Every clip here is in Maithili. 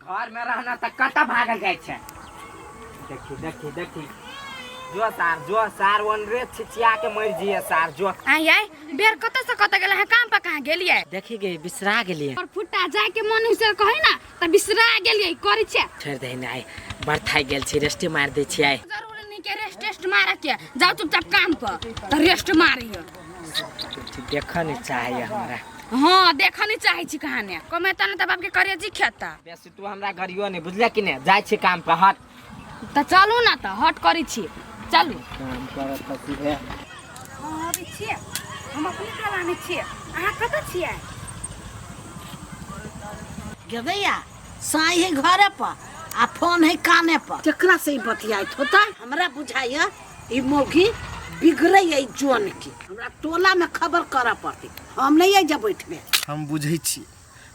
घर में रहना तऽ कतऽ भागल जाइ छै। देखी देखी देखी, जो सार जो सार, ओनरे छिचिया के मरि जिए सार जो। आइ आइ बेर कतऽ से कतऽ गेल अहाँ, काम पर कहाँ गेलियै? देखी गे, बिसरा गेलियै। और फुट्टा जाय के मन से कही ना तऽ बिसरा गेलियै करै छै। छोड़ि दही ने, आइ बड़ थाकि गेल छी, रेस्टे मारि दै छियै। जरूरी नहीं के रेस्ट टेस्ट मारे के, जाओ चुपचाप काम पर तऽ रेस्ट मारियो। देखऽ नहि चाहैए हमरा। हाँ देखऽ नहीं चाहै छी कहाने कमेता ना तऽ बाप के करेजी खेता। बेसी तू हमरा गरियो नहि, बुझले कि नहि? जाइ छी काम पर, हट। तऽ चलू ना, तऽ हट करै छी, चलू काम करत तऽ सीधे। हाँ अबै छियै, हम अपने टोलामे छियै, अहाँ कतऽ छियै? गेदैया साई है घरे पर आ फोन है काने पर, केकरा से ई बतियाइत होता? हमरा बुझाइया ई मौगी बिगड़ै है जोन के, हमरा टोला में खबर करऽ पड़तै, हम नहीं आई जब बैठबे। हम बुझै छी,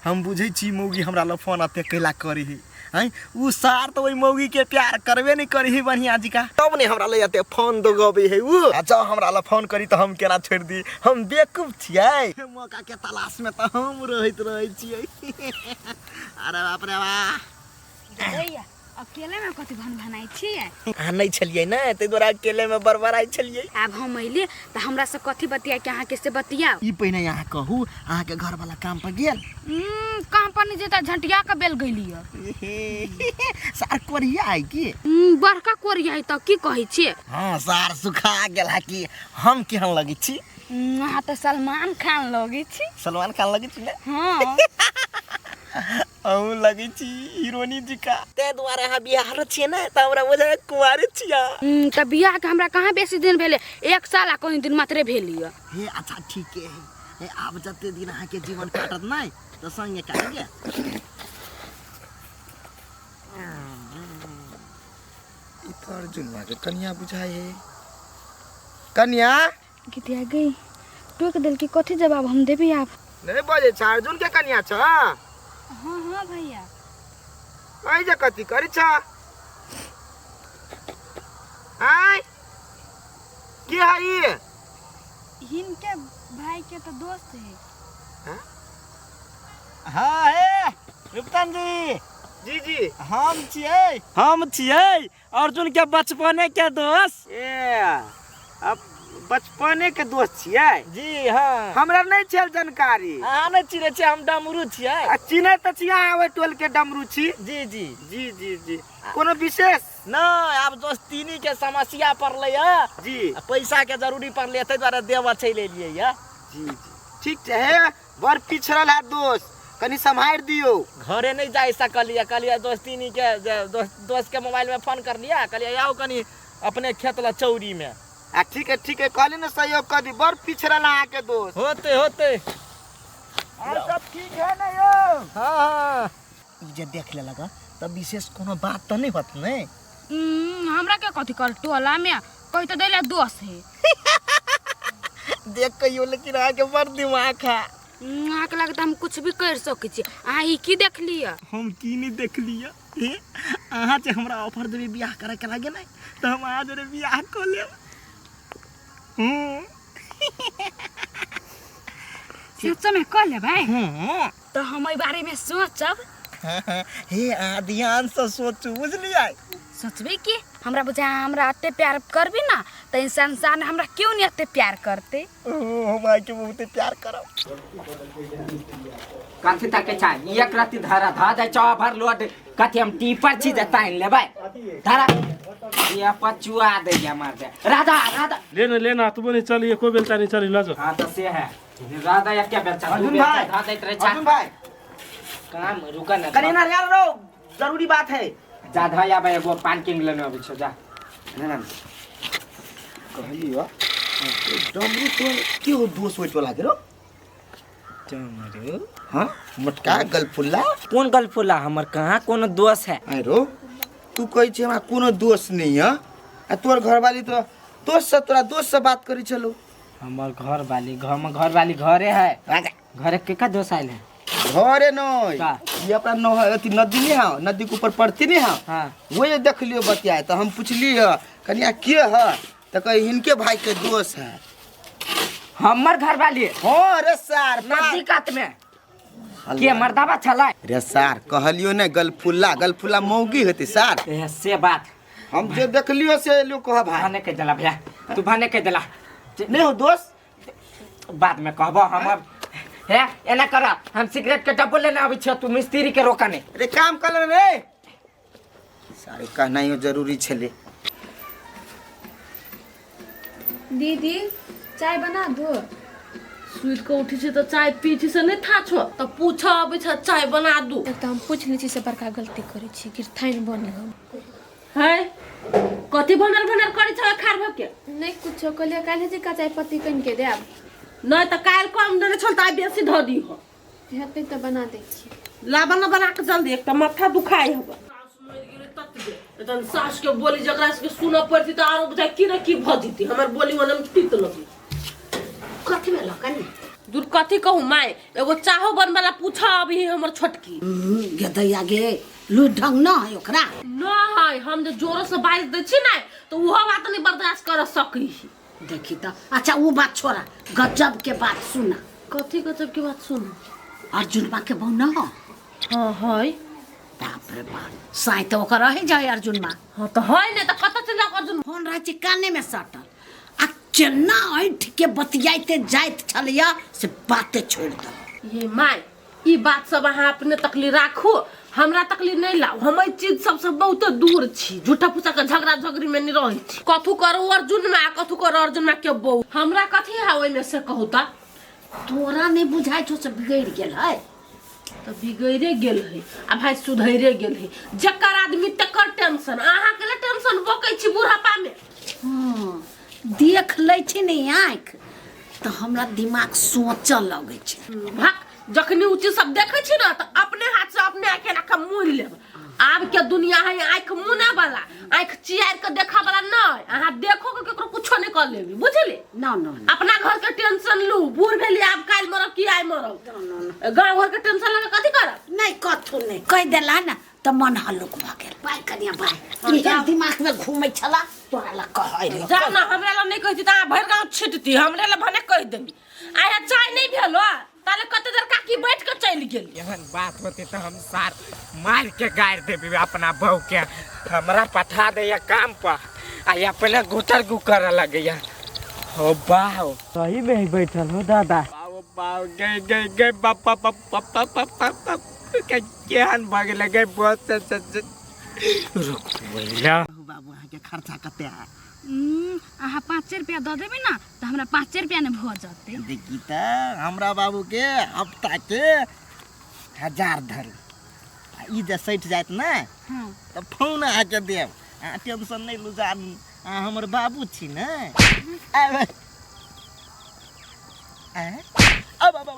हम बुझै छी मौगी हमरा लग फोन एते कैला करी है। आँय, उ सार तऽ ओहि मौगी के प्यार करबे नहीं करी है बढ़िया जी का, तब नहीं हमरा लग एते फोन दगबै है उ। आ जँ हमरा लग फोन करी तऽ हम केना छोड़ि दी, हम बेवकूफ छियै। मौका के तलाश में तऽ हम रहैत रहै छियै। अरे बाप रे बा। भैया अकेले में कथी भन भनाइ छियै? अहाँ नहि छलियै ने ताहि दुआरे अकेले में बड़बड़ाइ छलियै। आब हम अयली तऽ हमरा से कथी बतिया के अहाँ के से बतियाउ? ई पहिने अहाँ कहू, अहाँके घरवाला काम पर गेल? काम पर नहीं जेता, झंटिया के बेल गेली है। सार कोरिया है की? बड़का कोरिया है तऽ की कहै छियै? हाँ सार सुखा गेल है की। हम केहन लगै छी? अहाँ तऽ सलमान खान लगै छी। सलमान खान लगै छी ने? हाँ। अहूँ लगै छी हीरोनी जी का, ताहि दुआरे अहाँ बियाहलो छियै ने तऽ हमरा बुझाइए कुंवारे छियै। तऽ बियाह के हमरा कहाँ बेसी दिन भेलै, 1 साल आ कनि दिन मात्रे भेल यऽ। हे अच्छा ठीके है, हे आब जते दिन अहाँके जीवन काटत नहि तऽ संगे काटि ई तऽ अर्जुनवा के कनिया बुझाइ है। कनिया गीतिया गई टोक देल की कथी जवाब हम देबी आब? नहीं बजे छ अर्जुन के कनिया छ? हाँ हाँ भैया। ऐ जे कथी करी छ? आय के है ई? हिनके भाई के तो दोस्त है। हाँ हे रुपतन जी। जी जी। हम छियै, हम छियै अर्जुन के बचपने के दोस्त। ए अब बचपने के दोस्त छियै? जी हाँ। हमरा नहीं छल जानकारी। अहाँ नहीं चिन्है छियै, हम डमरू छियै। आ चिन्है तऽ छियै अहाँ ओहि टोल के डमरू छी। जी जी। जी जी जी। कोनो विशेष? नहीं, आब दोस्तीनी के समस्या पड़लै है जी। आ पैसा के जरूरी पड़लै, ताहि दुआरे देवर चलि एलियै ये। जी जी ठीक छै। हे बड़ पिछड़ल है दोस्त, कनी सम्हारि दियौ। घरे नहीं जा सकलियै, कहलियै दोस्तीनी के जे दोस्त के मोबाइल में फोन करलियै, कहलियै आउ कनी अपने खेत लग चौरी में। आ ठीक है ठीक है, कहली ने सहयोग कर दी, बड़ पिछड़ल अहाँके दोस्त। होते होते। और सब ठीक है ना यौ? हाँ हाँ। ई जे देख लेलक हँ, तऽ विशेष कोनो बात तऽ नहि होत ने? हमरा के कथी कर, टोला में कहि तऽ दैला दोस्त है। देख कहियो, लेकिन अहाँके बड़ दिमाग है। अहाँके लगता हम कुछ भी कर सकै छी। अहाँ ई की देखलियै? हम की नहीं देखलियै? हे अहाँ जे हमरा ऑफर देबै बियाह करे के लागे ने, तऽ हम अहाँ जोरे बियाह कऽ लेब। सच में कऽ लेबै? तऽ हम एहि बारे में सोचब। हे अहाँ ध्यान से सोचू, बुझलियै? सोचबै की, हमरा बुझा हमरा एते प्यार करबी ना तऽ ई संसार में हमरा क्यों नहीं एते प्यार करते? ओ, हम अहाँके बहुते प्यार करब। कथी तक छै एक रत्ती धरा ध दै छौ भर लोड, कथी हम टीपर छी जे तानि लेबै? धरा ये पचुआ दैया मार दे। राधा राधा ले ना, ले ना, तू नहीं चली, एको बेलचा नहीं चली, लजो। हाँ तो से है राधा एक बेलचा दू अर्जुन बेलचा भाई, ध दैत रहै छै। अर्जुन भाई काम रुका ना, कनी ना यार रो, जरूरी बात है। जा ध आबै एगो पान किंग लेने अबै छौ, जा। ना ना कहलियो डमरू तो के हो दोस्त होइत वाला के रो? डमरू? हाँ मोटका गलफुल्ला। कोन गलफुल्ला? हमर कहाँ कोनो दोस्त है। आइ रो तू कहै छी हमरा कोनो दोस्त नहीं है, आ तोर घरवाली तो दोस्त से तोरा दोस्त से बात करै छलो। हमर घरवाली घर में घरवाली घरे है। राजा। घरे के का दोस्त आयल है? घरे नहीं। का? ये अपना नौ अथी नदी नहीं है, नदी के ऊपर पड़ती नहीं है। हाँ। वही देख लियो बतियाए, तो हम पूछलिए कनिया के है, तो कहे हिनके भाई के दोस्त है। हमर घरवाली? हाँ रे सार, नदी कात में। के मर्दाबा छलै रे सार कहलियो ने गलफुल्ला गलफुल्ला मौगी होती सार। ए, से बात हम जे देखलियो से एलियो कह भाई। भने कह देला भैया, तू भने कह देला। नहीं हो दोस्त बाद में कहबो हम अब। हे एना कर, हम सिगरेट के डब्बो लेने आबै छियो, तू मिस्त्री के रोकने। रे काम कर ले रे सारे, कहनाइयो जरूरी छले। दीदी चाय बना दो। सुति के उठी छी तऽ चाय पी छी से नहि था छो तऽ पूछ अबै छ चाय बना दू। एक तऽ हम पूछि लै छी से बड़का गलती करै छी, गिरथाइन बन हम। है कथी बनल बनल करै छ खार भऽ के? नहीं कुछो, कहलियै काल्हि जे का चाय पत्ती कनि के देब। नहि तऽ काल्हि कम देने छल तऽ आइ बेसी धऽ दीह। हेतै तऽ बना दै छी। ला बना बना के जल्दी, एक तऽ माथा दुखाइ हब। सासु मरि गेलै ततबे, तहन सासु के बोली जकरा सबके सुनऽ पड़तै तऽ आरो बुझाइ की ने की भऽ जेतै। हमर बोली ओने मे तीत लगै। कथी भेल कनी? दूर कथी कहू माय, एगो चाहो बनबै ला पूछऽ अभी हमर छोटकी। गे दैया गे, लू ढंग न है ओकरा। न है, हम जे जोरो से बाजि दै छी ने तऽ ओहो बात नहि बर्दाश्त कर सकै। देखी तऽ। अच्छा वो बात छोड़ा, गजब के बात सुना। कथी गजब के बात सुना? अर्जुन बा के बहू न हो? हाँ है। बाप रे बाप, साई तो ओकर रहे जाए अर्जुन माँ। हाँ तो है ने, तो कतऽ चलि जाउ अर्जुन? फोन रहै छै काने में सटल आ केना ऐठ के बतियाइते जाइत छलैया से बाते छोड़ि दो। ये माय, ई बात सब अहाँ अपने तकली राखू, हमरा तकली नहीं लाओ। हम एहि चीज सबसे बहुत दूर छी, झूठा फूसा के झगड़ा झगड़ी में नहीं रहै छी। कथू करू अर्जुन में, कथू करू अर्जुन में के बहू, हमरा कथी है ओहिमे से कहू ता? तोरा नहीं बुझाइ छौ से बिगड़ि गेल है। तऽ बिगड़े गेल है आ भाई सुधरे गेल है। जकर आदमी तकर टेंशन, अहाँ के ले टेंशन बकै छी बुढ़ापा में। हाँ, देख लै छी ने आँखि तऽ हमरा दिमाग सोचऽ लगै छै। भक, जखनी उ चीज सब देखै छी ने तऽ अपने हाथ से अपने आँखि एना के मुनि लेब। आब के दुनिया है आँखि मुने वाला, आँखि चियार के देखा वाला नहीं। अहाँ देखो के केकरो कुछो नहीं कर लेबी, बुझली? न न न। अपना घर के टेंशन लू, बूढ़ भेली आब काल्हि मरब कि आइ मरब, गाँव घर के टेंशन लगा कथी करब? नहीं कथू नहीं कहि देला ने तऽ मन हल्लुक भऽ गेल। बाय कनिया बाय, इहे दिमाग में घूमै छला तोरा लग कहै रहियो। जा ना, हमरा लग नहीं कहती तऽ अहाँ भरि गाँव छिटती, हमरे लग भने कहि देली। आइ चाय नहीं भेलो ताले कते देर काकी बैठ के चलि गेली। एहन बात होते तो हम सार मार के गारि देबी अपना बहू के। हमरा पठा दैया काम पर आ अपने गुटर गु करे लगैया। हो बाहो सही में ही बैठल हो दादा। बाओ बाओ गए गए गए बाप बाप बाप बाप बाप बाप बाप बाप के केहन भऽ गेलै गए बहुत से से से। रुक भैया। बाबू अहाँके खर्चा कते है? अहाँ 5 रुपया दऽ देबै ने तऽ हमरा 5 रुपया ने भऽ जेतै। देखी तऽ हमरा बाबू के हफ्ता के 1000 धरू, आ ई जे सठि जायत ने हाँ। तऽ फोन अहाँके देब। अहाँ टेंशन नहि लू जानू, अहाँ हमर बाबू छी ने। आब आब आब आब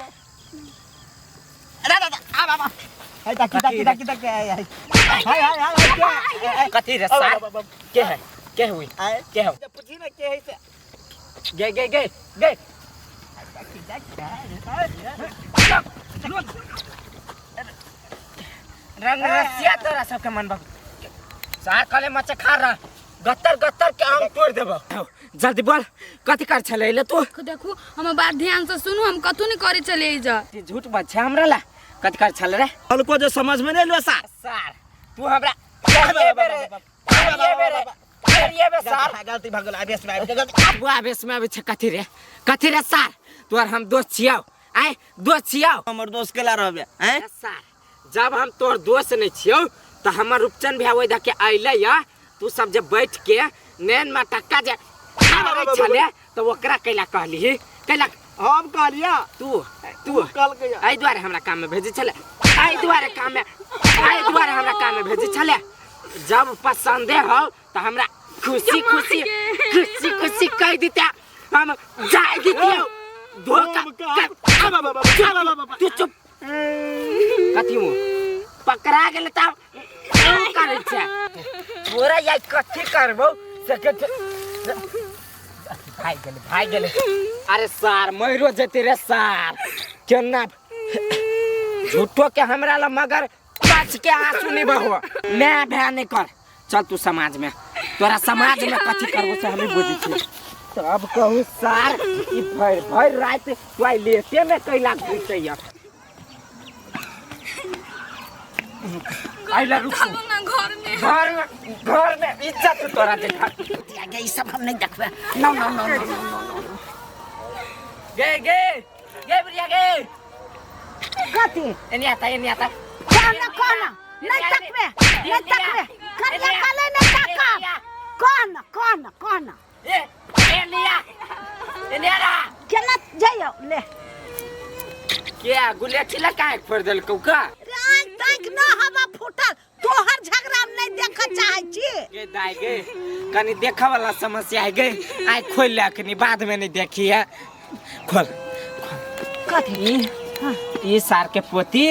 आब आब हाय ताकी ताकी ताकी ताकी हाय हाय हाय हाय हाय। कथी रे सार के है के हुई के है? पूछी ना के है से। गए गए गए गए रंग रसिया तोरा सबके मन बा सार कले मचे खा रहा गत्तर गत्तर के आम तोड़ देबो। जल्दी बोल कथी कर छले ले तू? देखू हमर बात ध्यान से सुनू, हम कथू नहीं करे चले जा। झूठ बात छै हमरा ला कथी कर छले रे? हल्को जो समझ में नहीं लो सार। सार तू हमरा ये बेरे ये बेरे ये बे सार गलती भऽ गेल, आवेश में आबि गेल। तू आवेश में आबै छै कथी रे? कथी रे सार? तोर हम दोस्त छियौ, आय दोस्त छियौ। हमर दोस्त केला रहबे आय? सार जब हम तोर दोस्त नहीं छियौ तऽ हमर रूपचंद भैया ओहि दके अइलै या तू सब जे बैठ के नैन में टक्का जे छले तऽ ओकरा कैला कहली? कैला हम कहलिया? तू तू एहि दुआरे हमरा काम में भेजै छले, एहि दुआरे काम में, एहि दुआरे हमरा काम में भेजै छले। जब पसंदे हो तऽ हमरा खुशी खुशी खुशी खुशी कहि दिते हम जाय दितियौ। धोखा तू चुप कथी मुँह पकड़ा गेल तब करै छै तोरा या कथी करबौ से भाग गेलै भाग गेलै। अरे सार मरो जेतै रे सार केना झूठो के हमरा ला मगर बच के आंसू नहीं बहो। मैं भय नहीं कर, चल तू समाज में, तोरा समाज में कथी करबो से हमें बुझै छी। तब कहू सार ई भरि भरि राति टॉयलेटे में कैला घुसैया। आइला रुक चलू ना घर में। घर में, घर में इज्जत तोरा देखा। गे ई सब हम नहीं देखबे। नो नो नो नो नो। गे गे गे बुढ़िया गे। कथी? एने आता, एने आता। कहना कहना नहीं तकबे, नहीं तकबे। करिया काले नहीं तकब। कहना कहना कहना। ए एने आ, एने आ रा। केना जइयो ले। के गुलेठी ला काहे फोड़ देलकौ का? आँख ताँख न हवा फूटल, तोहर झगड़ा हम नहीं देखऽ चाहै छी। गे दाई गे, कनी देखऽ वाला समस्या है गे। आइ खोल ले कनी, बाद में नहीं देखी है। खोल। कथी? ई सार के पोती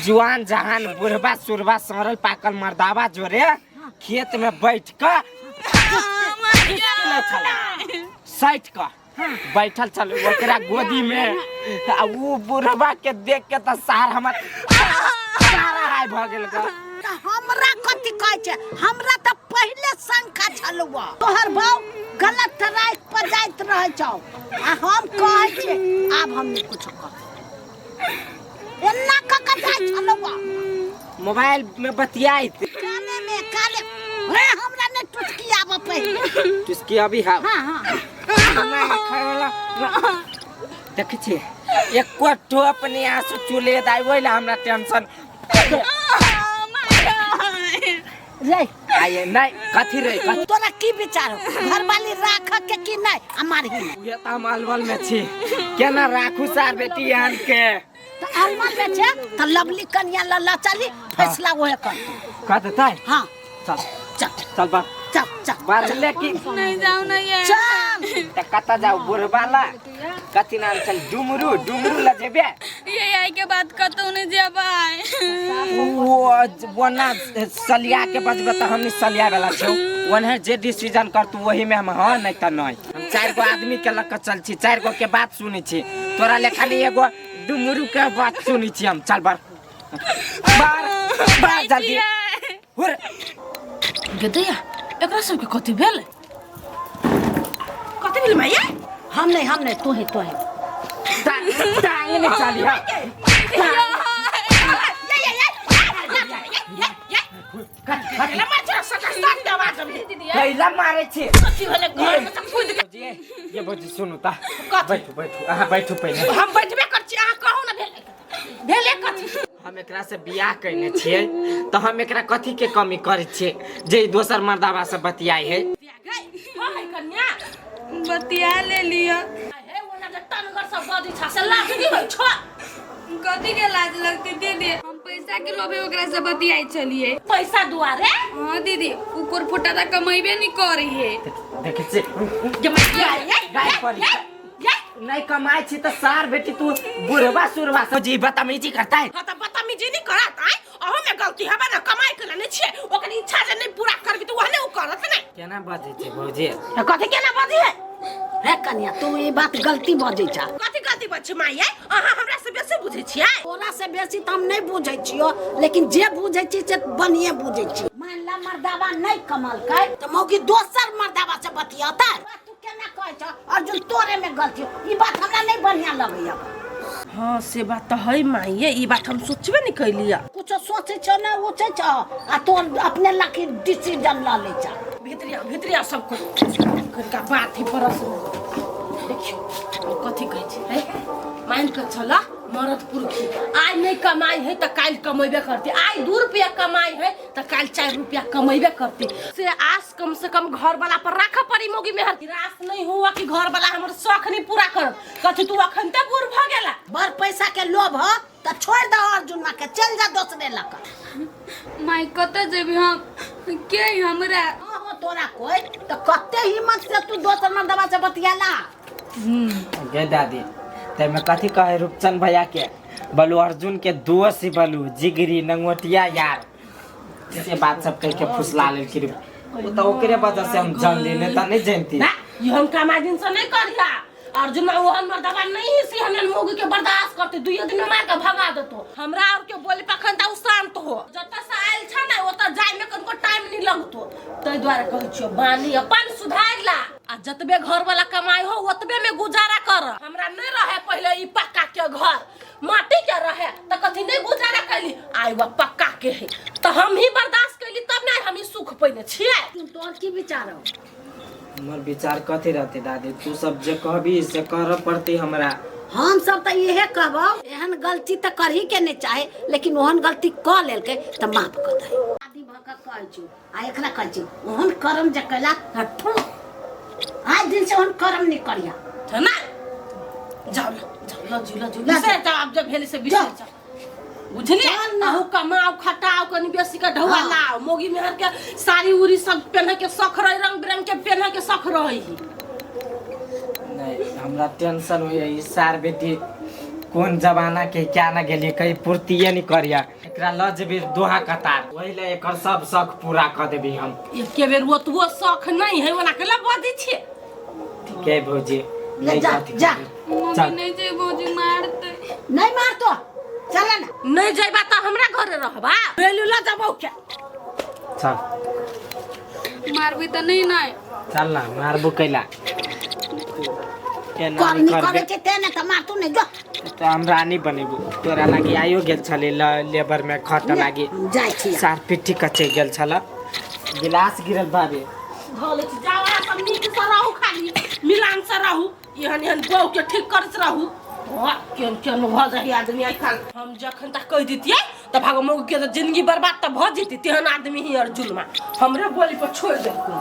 जुआन जहान बुढ़बा सुरबा सड़ल पाकल मर्दावा जोरे खेत में बैठ क सैट क बैठल छल ओकरा गोदी में। आ उ बुढ़बा के देख के त सार हमर सारा हाय भ गेल ग। त हमरा कथी कहै छै? हमरा त पहिले शंका छलौ, तोहर भाव गलत राइट पर जाइत रहै छौ। आ हम कहै छियै आब हम नहीं कुछो कहब। एना क के जाइ छलौ मोबाइल में बतियाइत। काने में काने रे हमरा नहीं टुटकी आबऽ पहिले। टुटकी अभी हाँ। हाँ हाँ। देखै छियै एको टोप नहि आंसू चुले दाइ, ओहि लए हमरा टेंशन। रे आइए नहीं कथी रे कथी? तोरा की विचार हो, घरवाली राख के कि नहीं? आ मारही नहीं। उहे त हम अलवल में छी, केना राखू सार बेटी आन के? त अलवल में छे त लवली कन्या ल ल चली, फैसला ओहे करतौ। कह देतै? हाँ। चल चल चल बा। चल चल। बारले की नहीं जाऊ ना ये। चल। त कत जाऊ बुढ़बा ला? कथी नाम छल? डुमरू, डुमरू ला जेबे? ये आई के बात कतौ नहीं जेबै। वो वना सलिया के बजबे त हमनी सलिया वाला छौ। ओनहे जे डिसीजन करतू वही में हम हाँ नहीं त नहीं। हम 4 गो आदमी के लग के चल छी, 4 गो के बात सुनै छी। तोरा लेखा नहीं एगो डुमरू के बात सुनै छी हम। चल बार बार बार जल्दी। हुर। गदैया एकरा सबके कथी भेल? कथी भेल माया? हम नहीं, हम नहीं, तू ही तू ही। टांग नहीं चली है। कैला मारे छी? कथी भेलै घर में सब कूद के? ये भौजी सुनू ता। बैठू बैठू, अहाँ बैठू पहिले। हम बैठबे कर छी, अहाँ कहू ना भेलै भेलै कथी? हम एकरा से बियाह कयने छियै त हम एकरा कथी के कमी करै छियै जे दोसर मर्दाबा से बतियाई है? हां है कन्या बतिया ले लिया। हे ओना जे टनगर सब बजै छ से लाज नहीं होइ छ। कथी के लाज लगती दीदी? हम पैसा के लोभे ओकरा से बतियाई चलिए। पैसा दुआरे? हाँ दीदी, उ कोरफोटा ता कमैबे नहीं करी है। देखै छी गाय पड़ी नहीं कमाई छी त सार बेटी तू बुढ़वा सुरवा से जी बदतमीजी करता है। हां त बदतमीजी नहीं करत आय, अहो में गलती हबे ना, कमाई के नहीं छे, ओकर इच्छा जे नहीं पूरा करबी त ओहने उ करत नहीं। केना बजै छै भौजी? कथी केना बजै है? हे कन्या तू ई बात गलती बजै छ। कथी गलती बजै माई? अहाँ हमरा से बेसी बुझै छियै। तोरा से बेसी त हम नहीं बुझै छियो, लेकिन जे बुझै छी से बढ़िया बुझै छी। मान ला मर्दावा नहीं कमलकै त मौगी दोसर मर्दावा से बतियतै। तू केना कहै छ अर्जुन तोरे में गलती, ई बात हमरा नहीं बढ़िया लगैया। हाँ से बात त है माई, ई बात हम सोचबे नहीं कैलिया। कुछो सोचै छ ना उचै छ आ तोर अपने लाखी डिसीजन ल लै छ। भितरिया भितरिया सब कुछ का बात ही परस देखियो कथी कहै छै। है मान के चला मरद पुरखी आइ नहीं कमाई है त काल्हि कमेबे करती, आइ 2 रुपया कमाई है त काल्हि 4 रुपया कमेबे करती। से आस कम से कम घर वाला पर राख पड़ी मोगी मेहर। रास नहीं हुआ कि घर वाला हमर शौक नहीं पूरा कर। कथी तू अखन ते बूढ़ भ गेला? बड़ पैसा के लोभ ह त छोड़ दे अर्जुन के, चल जा दोसरे लक। माई कत जेबी हम? के हमरा? हां तोरा कोई त कते हिम्मत से तू दोसर मर्दवा से बतियाला? गे दादी तैमे कथी कहे रूपचंद भैया के बलू अर्जुन के दोस्त ही बलू जिगरी नंगोटिया यार से बात सब कह के फुसला लेलखिन। उ त ओकरे वजह से हम जानली, नहीं त नहीं जानती। ना ये हम कमा दिन से नहीं करिया अर्जुन ओहन मर्दवा नहीं से हमन मोगी के बर्दाश्त करते, दुइयो दिन मार के भगा देतो। हमरा और के बोले पखन त उ शांत हो, जत से आयल छ ना ओत जाय में कनको टाइम नहीं लगतो। तै द्वारे कहै छियो बानी अपन सुधार ला आ जतबे घर वाला कमाई हो ओतबे में गुजारा कर। हमरा नहीं रहे पहले ई पक्का के घर, माटी के रहे त कथी नहीं गुजारा कैली आई वह पक्का के है त हम ही बर्दाश्त कैली तब ना हम ही सुख पैने छियै। तोर की विचार हो? हमर विचार कथी रहते दादी, तू सब जे कहबी से करऽ पड़ती हमरा। हम सब तऽ इहे कहबो, एहन गलती तऽ करही के नहीं चाहे, लेकिन ओहन गलती कऽ लेलकै तऽ माफ कऽ दे। दादी भऽ कऽ कहै छी आ एकरा कहै छी, ओहन कर्म जे कैला तऽ ठो आइ दिन से ओहन कर्म नहीं करिया। है ना? जाओ ल, जाओ ल, जी ल, जी ल। बिसरि जाओ, आब जे भेल से बिसरि जाओ, बुझलियै? चल ना। अहूँ कमाओ खटाओ, कनी बेसी के ढौआ हाँ। लाओ। मोगी मेहर के साड़ी उड़ी सब पेन्हे के शौक रहे, रंग बिरंग के पेन्हे के शौक रहे ही। नहीं, हमरा टेंशन होइए ई सार बेटी कोन जमाना के क्या ना गेलिए, कहीं पूर्तिए नहीं करिया। एकरा ल जेबी दोहा कतार, ओहि ले एकर सब शौक पूरा कर देबी हम। एके बेर ओतबो शौक नहीं है ओना के ला बजै छियै। ठीक है भौजी, ले नहीं जा, गलती जा। करबी। मम्मी चल। नहीं जे भौजी मारते। नहीं मारतो, चल ना। नहीं जइबा त हमरा घरे रहबा, बेलू ल जबौ के। चल। मारबी त नहीं नहीं। चल ना, मारबो कैला केना कर नहीं नहीं करबे करे छै ते ने तऽ मारतू नहीं जो। तो हम रानी बनेबो, तोरा लागी आइयो गेल छलै लेबर में खट लागी। जाइ छी। सार पिट्ठी कचे गेल छल, गिलास गिरल बाबे। धऽ लै छी, जाओ अहाँ सब नीक से रहू, खाली मिलान से रहू, एहन एहन बहू के ठीक करैत रहू। वाह, केहन केहन भऽ जाइ आदमी आइ काल्हि। हम जखन तक कहि दितियै तऽ भागो मौगी के तऽ जिंदगी बर्बाद तऽ भऽ जेतै, तेहन आदमी ही अर्जुनमा हमरे बोली पर छोड़ि देलखुन।